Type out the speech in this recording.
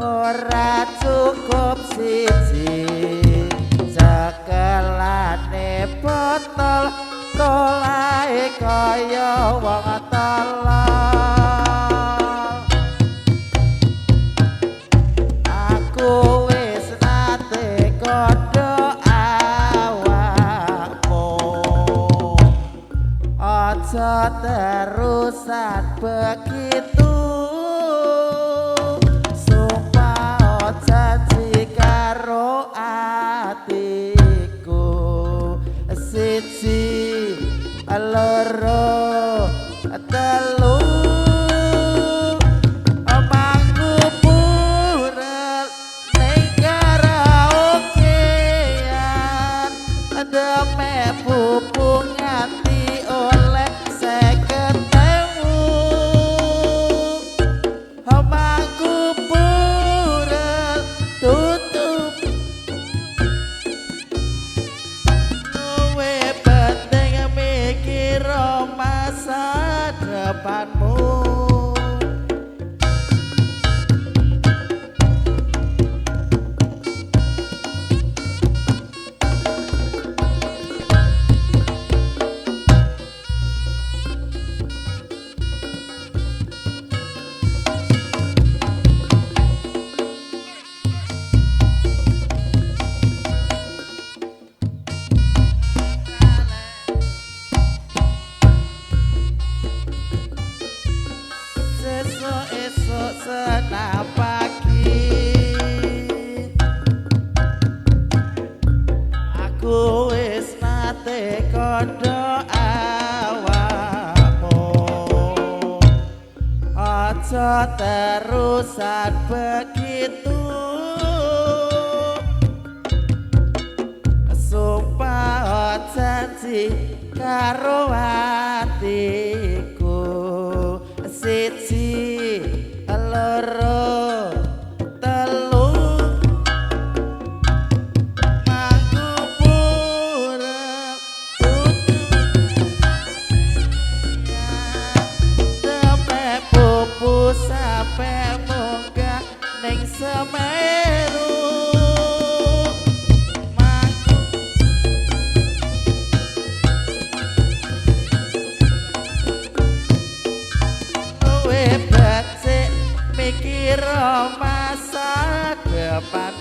Ora cukup siji cekelane botol tolahe kaya wong tolol. Aku wis nate kandha awakmu, aja terusan begitu. Sumpah janji karo atiku, siji loro telu mangku purel ning karaokean deme pupu nganti oleh 50.000. Mangku purel tutup luwe penting mikir masa depanmu. Esok esok senam pagi aku wis nate kandha awakmu, aja terusan begitu. Sumpah janji karo atiku, siji loro telu mangku purel tutup tempe pupu sampe munggah ning Semeru. Mangku luwe becik mikir masa depan.